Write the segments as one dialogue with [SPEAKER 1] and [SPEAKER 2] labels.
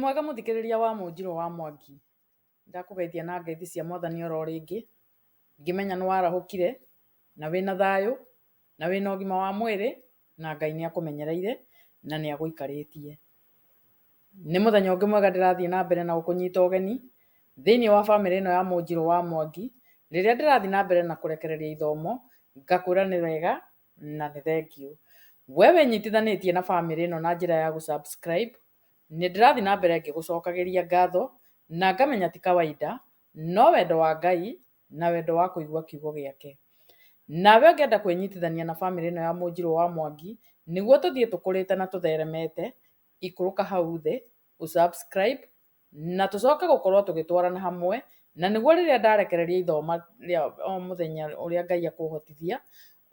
[SPEAKER 1] Wĩ mwega mũthikĩrĩria wa Mũnjirũ wa Mwangi, ndakũgeithia na ngeithi cia mwathani oro rĩngĩ, ngĩmenya nĩ warahũkire na wĩna thayũ na wĩna ũgima wa mwĩrĩ na Ngai nĩ akũmenyereire na nĩ agũikarĩtie. Nĩ mũthenya ũngĩ mwega ndĩrathiĩ na mbere na gũkũnyita ũgeni thĩinĩ wa bamĩrĩ ĩno ya Mũnjirũ wa Mwangi, rĩrĩa ndĩrathiĩ na mbere na kũrekereria ithomo, ngakwĩra nĩ wega na nĩ thengiũ. We wĩnyitithanĩtie na bamĩrĩ ĩno na njĩra ya gũ subscribe, nĩ ndĩrathiĩ na mbere ngĩgũcokagĩria ngatho na ngamenya ti kawaida, no wendo wa Ngai na wendo wa kũigua kiugo gĩake. Nawe ũngĩenda kwĩnyitithania na bamĩrĩ ĩno ya Mũnjirũ wa Mwangi, nĩguo tũthiĩ tũkũrĩte na tũtheremete, ikũrũka hau thĩ, ũ subscribe, na tũcoke gũkorwo tũgĩtwarana hamwe, na nĩguo rĩrĩa ndarekereria ithoma rĩa o mũthenya ũrĩa Ngai akũhotithia,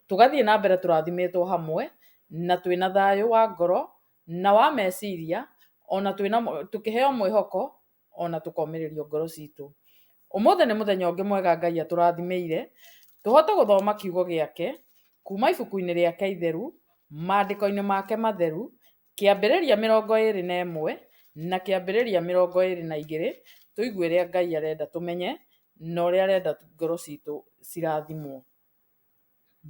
[SPEAKER 1] tũgathiĩ na mbere tũrathimĩtwo hamwe, na twĩna thayũ wa ngoro, na wa meciria, ona twĩna tũkĩheo mwĩhoko, ona tũkomĩrĩrio ngoro citũ. Ũmũthĩ nĩ mũthenya ũngĩ mwega Ngai atũrathimĩire, tũhote gũthoma kiugo gĩake, kuma ibuku-inĩ rĩake itheru, maandĩko-inĩ make matheru, kĩambĩrĩria 21 na kĩambĩrĩria 22, tũigue ũrĩa Ngai arenda tũmenye, na ũrĩa arenda ngoro citũ cirathimwo.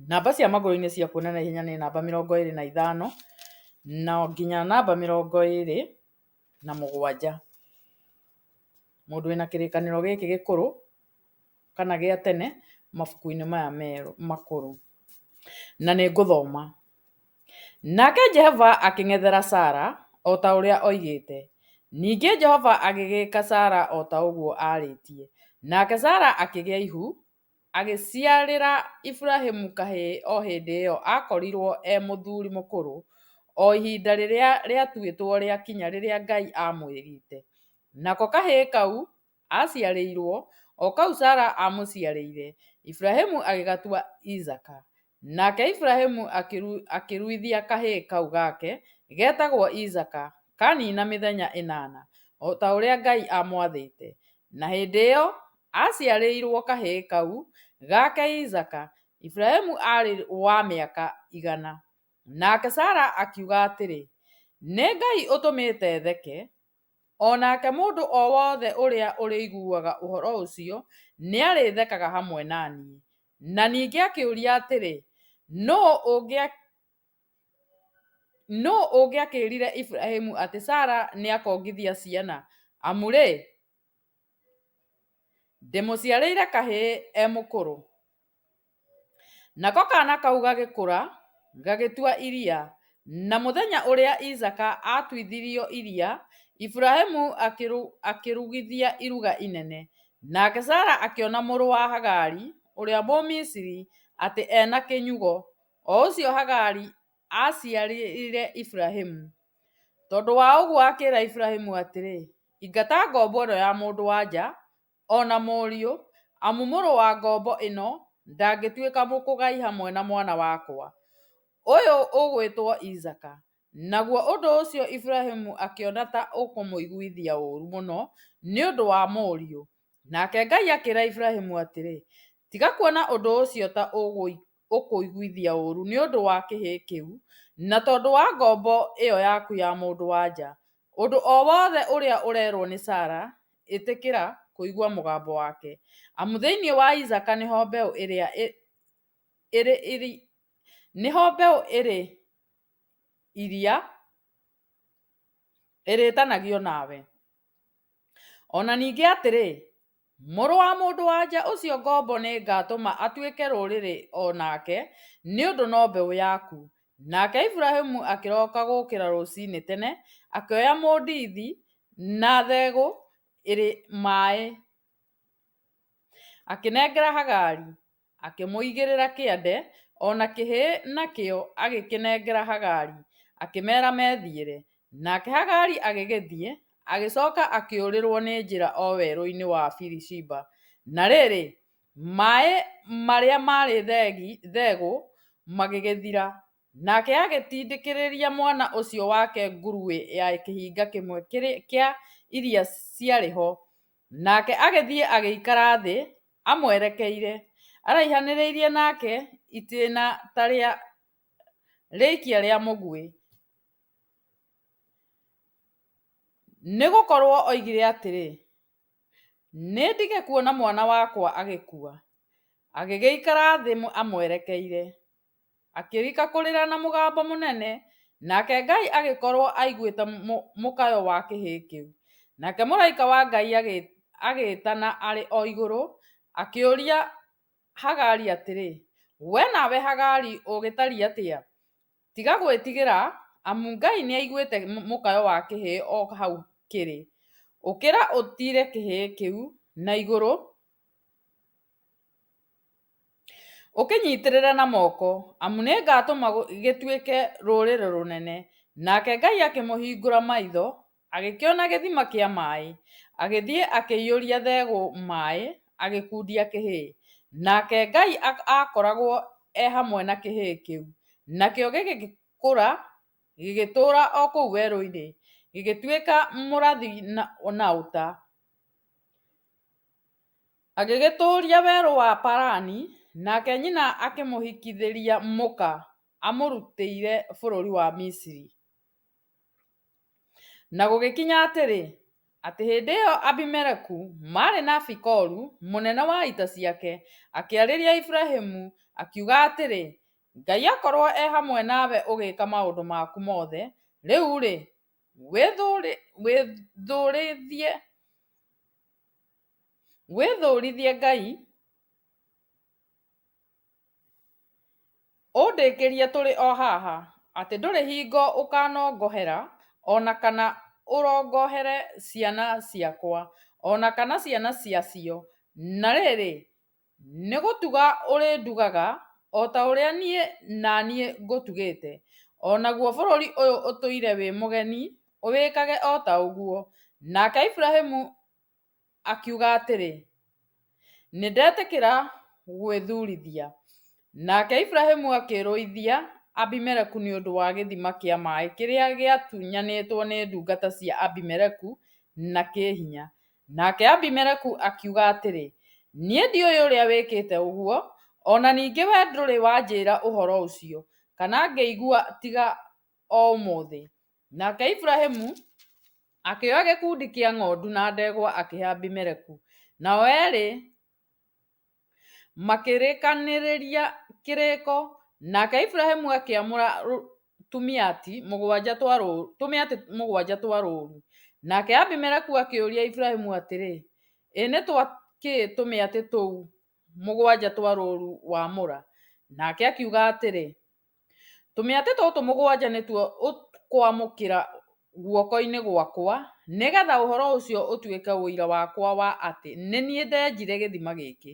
[SPEAKER 1] Namba cia magũrũ-inĩ cia kuona na ihenya nĩ namba 25 na nginya namba 27. Mũndũ wĩna kĩrĩkanĩro gĩkĩ gĩkũrũ kana gĩa tene mabuku-inĩ maya merũ makũrũ. Na nĩ ngũthoma. Nake Jehova akĩng'ethera Sara o ta ũrĩa oigĩte. Ningĩ Jehova agĩgĩka Sara o ta ũguo aarĩtie. Nake Sara akĩgĩa ihu, agĩciarĩra Iburahimu kahĩĩ o hĩndĩ ĩyo akorirwo e mũthuri mũkũrũ, o ihinda rĩrĩa rĩatuĩtwo rĩakinya rĩrĩa Ngai aamwĩrĩte. Nako kahĩĩ kau aaciarĩirwo, o kau Sara aamũciarĩire, Iburahimu agĩgatua Isaaka. Nake Iburahimu akĩruithia kahĩĩ kau gake getagwo Isaaka kanina mĩthenya 8, o ta ũrĩa Ngai aamwathĩte. Na hĩndĩ ĩyo aaciarĩirwo kahĩĩ kau gake Isaaka, Iburahimu aarĩ wa mĩaka 100. Nake Sara akiuga atĩrĩ, Nĩ Ngai ũtũmĩte theke, o nake mũndũ o wothe ũrĩa ũrĩiguaga ũhoro ũcio nĩarĩthekaga hamwe na niĩ. Na ningĩ akĩũria atĩrĩ, Nũũ ũngĩakĩĩrire Iburahimu atĩ Sara nĩakongithia ciana? Amu-rĩ, ndĩmũciarĩire kahĩĩ e mũkũrũ. Nako kaana kau gagĩkũra, gagĩtua iria, na mũthenya ũrĩa Isaaka aatuithirio iria, Iburahimu akĩrugithia iruga inene. Nake Sara akĩona mũrũ wa Hagari, ũrĩa Mũmisiri, atĩ e na kĩnyugo, o ũcio Hagari aaciarĩire Iburahimu. Tondũ wa ũguo akĩĩra Iburahimu atĩrĩ, Ingata ngombo ĩno ya mũndũ-wa-nja, o na mũriũ, amu mũrũ wa ngombo ĩno ndangĩtuĩka mũkũgai hamwe na mwana wakwa, ũyũ ũgwĩtwo Isaaka. Naguo ũndũ ũcio Iburahimu akĩona ta ũkũmũiguithia ũũru mũno nĩ ũndũ wa mũriũ. Nake Ngai akĩĩra Iburahimu atĩrĩ, Tiga kuona ũndũ ũcio ta ũkũiguithia ũũru nĩ ũndũ wa kĩhĩĩ kĩu, na tondũ wa ngombo ĩyo yaku ya mũndũ-wa-nja. Ũndũ o wothe ũrĩa ũrerwo nĩ Sara, ĩtĩkĩra kũigua mũgambo wake, amu thĩinĩ wa Isaaka nĩho mbeũ ĩrĩa nĩho mbeũ ĩrĩ iria ĩrĩĩtanagio nawe. O na ningĩ atĩrĩ, mũrũ wa mũndũ-wa-nja ũcio ngombo nĩngatũma atuĩke rũrĩrĩ o nake, nĩ ũndũ no mbeũ yaku. Nake Iburahimu akĩroka gũũkĩra rũcinĩ tene, akĩoya mũndithi na thegũ ĩrĩ maĩ, akĩnengera Hagari, akĩmũigĩrĩra kĩande, o na kĩhĩĩ nakĩo agĩkĩnengera Hagari, akĩmeera methiĩre. Nake Hagari agĩgĩthiĩ, agĩcoka akĩũrĩrũo nĩ njĩra o werũ-inĩ wa Birishiba. Na rĩrĩ, maĩ marĩa maarĩ thegũ magĩgĩthira, nake agĩtindĩkĩrĩria mwana ũcio wake nguruĩ ya kĩhinga kĩmwe kĩa iria ciarĩ ho, nake agĩthiĩ agĩikara thĩ amwerekeire, araihanĩrĩirie nake itĩĩna ta rĩa rĩikia rĩa mũguĩ. Nĩ gũkorũo oigire atĩrĩ, Nĩ ndige kuona mwana wakwa agĩkua. Agĩgĩikara thĩ amwerekeire, akĩrika kũrĩra na mũgambo mũnene, nake Ngai agĩkorũo aiguĩte mũkayo wa kĩhĩĩ kĩu. Nake mũraika wa Ngai agĩĩtana arĩ o igũrũ, akĩũria Hagari atĩrĩ, Wee nawe Hagari ũgĩtariĩ atĩa? Tiga gwĩtigĩra, amu Ngai nĩaiguĩte mũkayo wa kĩhĩĩ o hau kĩrĩ. Ũkĩra ũtiire kĩhĩĩ kĩu na igũrũ, ũkĩnyitĩrĩre na moko, amu nĩngatũma gĩtuĩke rũrĩrĩ rũnene. Nake Ngai akĩmũhingũra maitho, agĩkĩona gĩthima kĩa maĩ, agĩthiĩ akĩiyũria thegũ maĩ, agĩkundia kĩhĩĩ. Nake Ngai aakoragwo e hamwe na kĩhĩĩ kĩu, nakĩo gĩgĩkũra, gĩgĩtũũra o kũu werũ-inĩ, gĩgĩtuĩka mũrathi na ũta. Agĩgĩtũũria werũ wa Parani, nake nyina akĩmũhikithĩria mũka amũrutĩire bũrũri wa Misiri. Na gũgĩkinya atĩrĩ, atĩ hĩndĩ ĩo Abimeleku, marĩ na Fikolu, mũnene wa ita ciake, akĩarĩria Iburahimu, akiuga atĩrĩ, Ngai akorũo e hamwe nawe ũgĩĩka maũndũ maku mothe, rĩu-rĩ, wĩthũũrithie Ngai, Ũndĩkĩrie tũrĩ o haha, atĩ ndũrĩ hingo ũkanongohera, o na kana ũrongohere ciana ciakwa, o na kana ciana ciacio, na rĩrĩ, nĩ gũtuga ũrĩndugaga, o ta ũrĩa niĩ na niĩ ngũtugĩte, o naguo bũrũri ũyũ ũtũire wĩ mũgeni ũwĩkage o ta ũguo. Nake Iburahimu akiuga atĩrĩ, Nĩndetĩkĩra gwĩthurithia. Nake Iburahimu akĩrũithia Abimeleku nĩ ũndũ wa gĩthima kĩa maĩ kĩrĩa gĩatunyanĩtwo nĩ ndungata cia Abimeleku na kĩhinya. Nake Abimeleku akiuga atĩrĩ, Niĩ ndiũĩ ũrĩa wĩkĩte ũguo, o na ningĩ wee ndũrĩ wanjĩĩra ũhoro ũcio, kana ngĩigua tiga o ũmũthĩ. Nake Iburahimu akĩoya gĩkundi kĩa ng'ondu na ndegwa akĩhe Abimeleku, nao eerĩ makĩrĩkanĩrĩria kĩrĩko. Nake Iburahimu akĩamũra tũmĩatĩ mũgwanja twa rũũru. Nake Abimeleku akĩũria Iburahimu atĩrĩ, Ĩ nĩ twa kĩ tũmĩatĩ tũu mũgwanja twa rũũru wamũra? Nake akiuga atĩrĩ, Tũmĩatĩ tũtũ mũgwanja nĩtuo ũkwamũkĩra guoko-inĩ gwakwa, nĩ getha ũhoro ũcio ũtuĩke ũira wakwa wa atĩ nĩ niĩ ndenjire gĩthima gĩkĩ.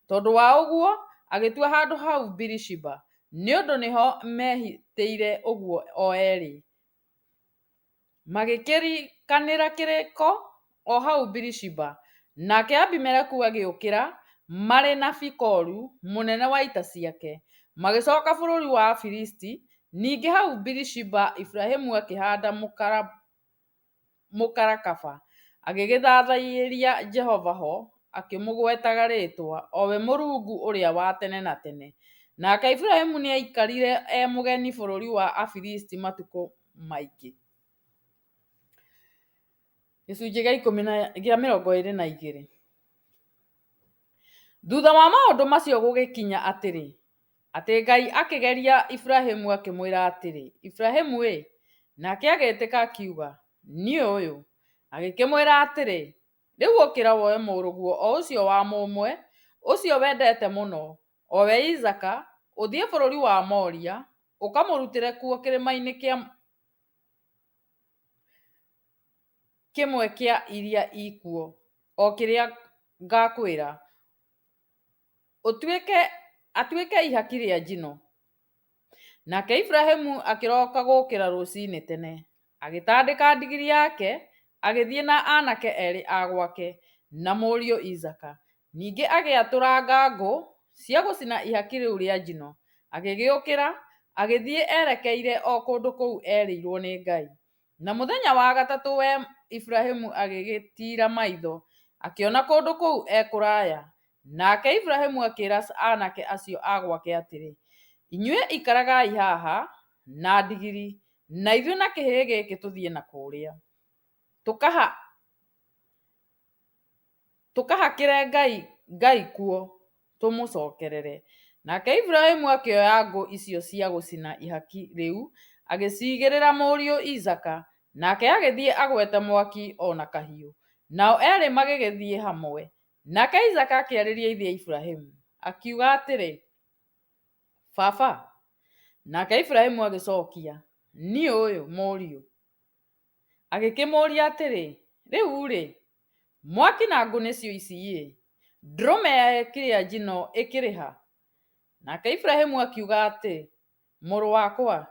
[SPEAKER 1] Tondũ wa ũguo agĩtua handũ hau Birishiba, nĩ ũndũ nĩho mehĩtĩire ũguo o erĩ. Magĩkĩrĩkanĩra kĩrĩko o hau Birishiba. Nake Abimeleku agĩũkĩra, marĩ na Fikolu, mũnene wa ita ciake, magĩcoka bũrũri wa Afilisti. Ningĩ hau Birishiba Iburahimu akĩhanda mũkarakaba, agĩgĩthathaiĩria Jehova ho, akĩmũgwetaga rĩĩtwa, o we Mũrungu ũrĩa wa tene na tene. Nake Iburahimu nĩaikarire e mũgeni bũrũri wa Afilisti matukũ maingĩ. Gĩcunjĩ gĩa ikũmi na gĩa mĩrongo ĩrĩ na igĩrĩ. Thutha wa maũndũ macio gũgĩkinya atĩrĩ, atĩ Ngai akĩgeria Iburahimu akĩmwĩra atĩrĩ, Iburahimu-ĩ! Nake agĩĩtĩka akiuga, Niĩ ũyũ. Agĩkĩmwĩra atĩrĩ, Rĩu ũkĩra woe mũrũguo o ũcio wa mũmwe, ũcio wendete mũno, o we Isaaka, ũthiĩ bũrũri wa Moria, ũkamũrutĩre kuo kĩrĩma-inĩ kĩmwe kĩa iria ii kuo, o kĩrĩa ngakwĩra, atuĩke ihaki rĩa njino. Nake Iburahimu akĩroka gũũkĩra rũcinĩ tene, agĩtandĩka ndigiri yake, agĩthiĩ na anake erĩ a gwake, na mũriũ Isaaka. Ningĩ agĩatũranga ngũ cia gũcina ihaki rĩu rĩa njino, agĩgĩũkĩra, agĩthiĩ erekeire o kũndũ kũu erĩirũo nĩ Ngai. Na mũthenya wa gatatũ we Iburahimu agĩgĩtiira maitho, akĩona kũndũ kũu e kũraya. Nake Iburahimu akĩĩra anake acio a gwake atĩrĩ, Inyuĩ ikaragai haha na ndigiri, na ithuĩ na kĩhĩĩ gĩkĩ tũthiĩ na kũrĩa. Tũkaha Tũkahakĩre Ngai ngai kuo, tũmũcokerere. Nake Iburahimu akĩoya ngũ icio cia gũcina ihaki rĩu, agĩciigĩrĩra mũriũ Isaaka, nake agĩthiĩ agwete mwaki o na kahiũ, nao erĩ magĩgĩthiĩ hamwe. Nake Isaaka akĩarĩria ithe Iburahimu, akiuga atĩrĩ, Baba. Nake Iburahimu agĩcokia, Niĩ ũyũ, mũriũ. Agĩkĩmũũria atĩrĩ, Rĩu-rĩ, mwaki na ngũ nĩcio ici-ĩ, ndũrũme ya ihaki rĩa njino ĩkĩrĩ ha? Nake Iburahimu akiuga atĩ, Mũrũ wakwa,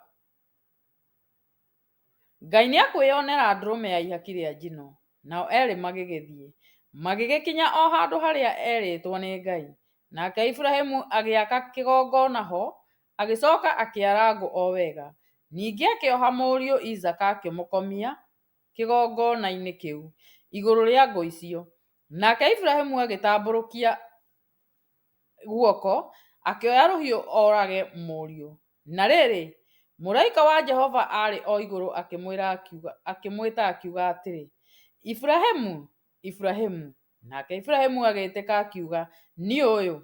[SPEAKER 1] Ngai nĩekwĩonera ndũrũme ya ihaki rĩa njino. Nao erĩ magĩgĩthiĩ, magĩgĩkinya o handũ harĩa erĩtwo nĩ Ngai. Nake Iburahimu agĩaka kĩgongona ho, agĩcoka akĩara ngũ o wega. Ningĩ akĩoha mũriũ Isaaka akĩmũkomia kĩgongona-inĩ kĩu, igũrũ rĩa ngũ icio. Nake Iburahimu agĩtambũrũkia guoko, akĩoya rũhiũ orage mũriũ. Na rĩrĩ, mũraika wa Jehova arĩ o igũrũ akĩmwĩta akiuga atĩrĩ, Iburahimu, Iburahimu! Nake Iburahimu agĩĩtĩka akiuga, Niĩ ũyũ.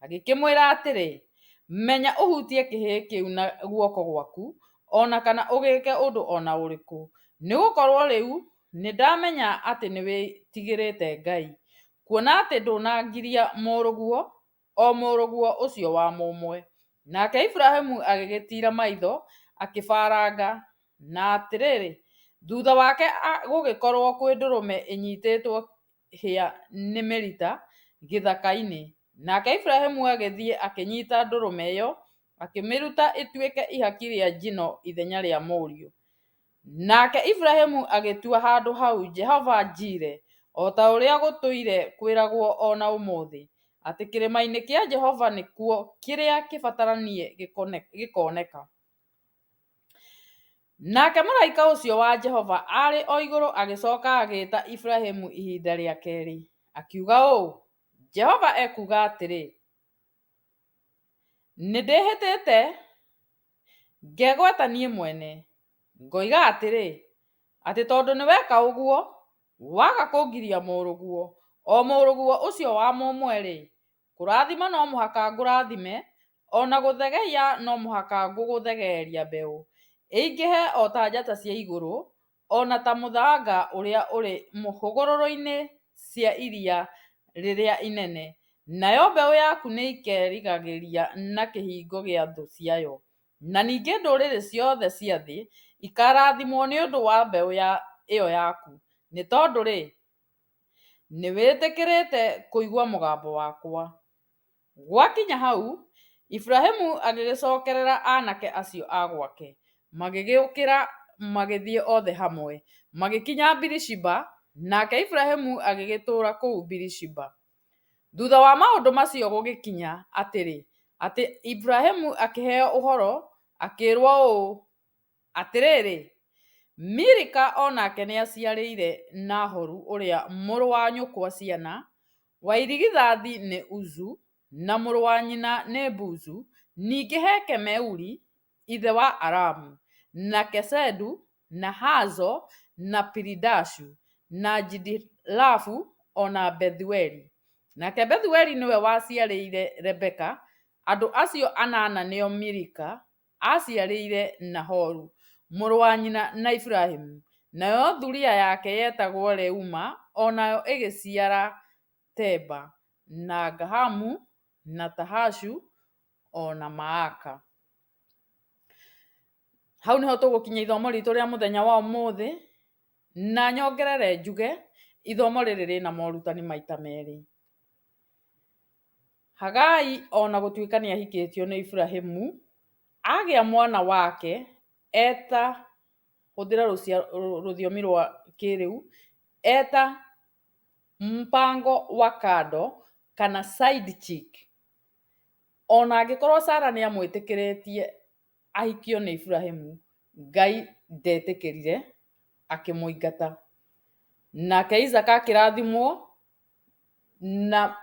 [SPEAKER 1] Agĩkĩmwĩra atĩrĩ, Menya ũhutie kĩhĩĩ kĩu na guoko gwaku, o na kana ũgĩĩke ũndũ o na ũrĩkũ, nĩ gũkorũo rĩu nĩndamenya atĩ nĩwĩtigĩrĩte Ngai, kuona atĩ ndũnangiria mũrũguo, o mũrũguo ũcio wa mũmwe. Nake Iburahimu agĩgĩtiira maitho, akĩbaranga, na atĩrĩrĩ, thutha wake gũgĩkorũo kwĩ ndũrũme ĩnyitĩtwo hĩa nĩ mĩrita gĩthaka-inĩ. Nake Iburahimu agĩthiĩ akĩnyita ndũrũme ĩyo, akĩmĩruta ĩtuĩke ihaki rĩa njino ithenya rĩa mũriũ. Nake Iburahimu agĩtua handũ hau Jehova-Jire, o ta ũrĩa gũtũire kwĩragwo o na ũmũthĩ, atĩ kĩrĩma-inĩ kĩa Jehova nĩkuo kĩrĩa kĩbataranie gĩkoneka. Nake mũraika ũcio wa Jehova arĩ o igũrũ agĩcoka agĩĩta Iburahimu ihinda rĩa kerĩ, akiuga ũũ, Jehova ekuuga atĩrĩ, Nĩndĩhĩtĩte ngegweta niĩ mwene, ngoiga atĩrĩ, atĩ tondũ nĩweka ũguo, waga kũngiria mũrũguo, o mũrũguo ũcio wa mũmwe-rĩ, kũrathima no mũhaka ngũrathime, o na gũthegeia no mũhaka ngũgũthegeeria mbeũ, ĩingĩhe o ta njata cia igũrũ, o na ta mũthanga ũrĩa ũrĩ hũgũrũrũ-inĩ cia iria rĩrĩa inene, nayo mbeũ yaku nĩĩkerigagĩria na kĩhingo gĩa thũ ciayo, na ningĩ ndũrĩrĩ ciothe cia thĩ ikarathimwo nĩ ũndũ wa mbeũ ĩyo yaku, nĩ tondũ-rĩ, nĩwĩtĩkĩrĩte kũigua mũgambo wakwa. Gwakinya hau, Iburahimu agĩgĩcokerera anake acio a gwake, magĩgĩũkĩra magĩthiĩ othe hamwe, magĩkinya Birishiba, nake Iburahimu agĩgĩtũũra kũu Birishiba. Thutha wa maũndũ macio gũgĩkinya atĩrĩ, atĩ Iburahimu akĩheo ũhoro, akĩĩrũo ũũ, Atĩrĩrĩ, Milika o nake nĩaciarĩire Nahoru ũrĩa mũrũ wa nyũkwa ciana, wa irigithathi nĩ Uzu, na mũrũ wa nyina nĩ Buzu, ningĩ he Kemueli ithe wa Aramu, na Kesedu, na Hazo, na Pilidashu, na Jidilafu, o na Bethueli. Nake Bethueli nĩwe waciarĩire Rebeka. Andũ acio anana nĩo Milika aaciarĩire Nahoru, mũrũ wa nyina na Iburahimu. Nayo thuriya yake yetagwo Reuma, o nayo ĩgĩciara Teba, na Gahamu, na Tahashu, o na Maaka. Hau nĩho tũgũkinyia ithomo ritũ rĩa mũthenya wa ũmũthĩ, na nyongerere njuge, ithomo rĩrĩ rĩna morutani maita merĩ. Hagai o na gũtuĩka nĩ ahikĩtio nĩ Iburahimu, agĩa mwana wake eta, hũthĩra rũthiomi rwa kĩrĩu, eta mpango wa kando kana side chick. Ona angĩkorwo Sarah nĩ amwĩtĩkĩrĩtie ahikio nĩ Iburahimu, Ngai ndetĩkĩrire, akĩmũingata. Nake Isaaka akĩrathimwo na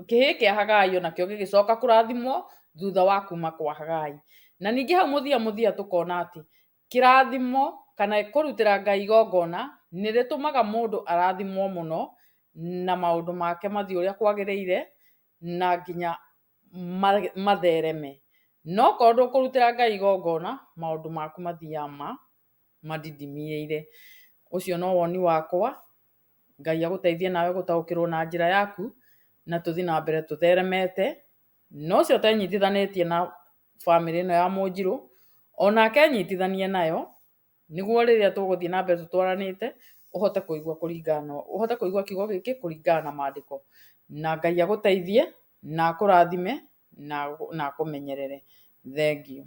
[SPEAKER 1] kĩhĩĩ kĩa Hagai onakĩo gĩgĩcoka kũrathimwo thutha wa kuma kwa Hagai. Na ningĩ hau mũthia mũthia tũkona atĩ kĩrathimo kana kũrutĩra Ngai igongona Nĩ rĩtũmaga mũndũ arathimwo mũno na maũndũ make mathiĩ ũrĩa kwagĩrĩire na nginya mathereme. No korwo ndũkũrutĩra Ngai igongona, maũndũ maku mathiaga madidimĩire. Ũcio no woni wakwa, Ngai agũteithie nawe gũtaũkĩrwo na njĩra yaku, na tũthiĩ na mbere tũtheremete. Na ũcio ũtenyitithanĩtie na bamĩrĩ ĩno ya Mũnjirũ, onake enyitithanie nayo, nĩguo rĩrĩa tũgũthiĩ na mbere tũtwaranĩte, ũhote kũigua kũringana na, ũhote kũigua kiugo gĩkĩ kũringana na mandĩko. Na Ngai agũteithie, na akũrathime, na akũmenyerere. Thengiũ.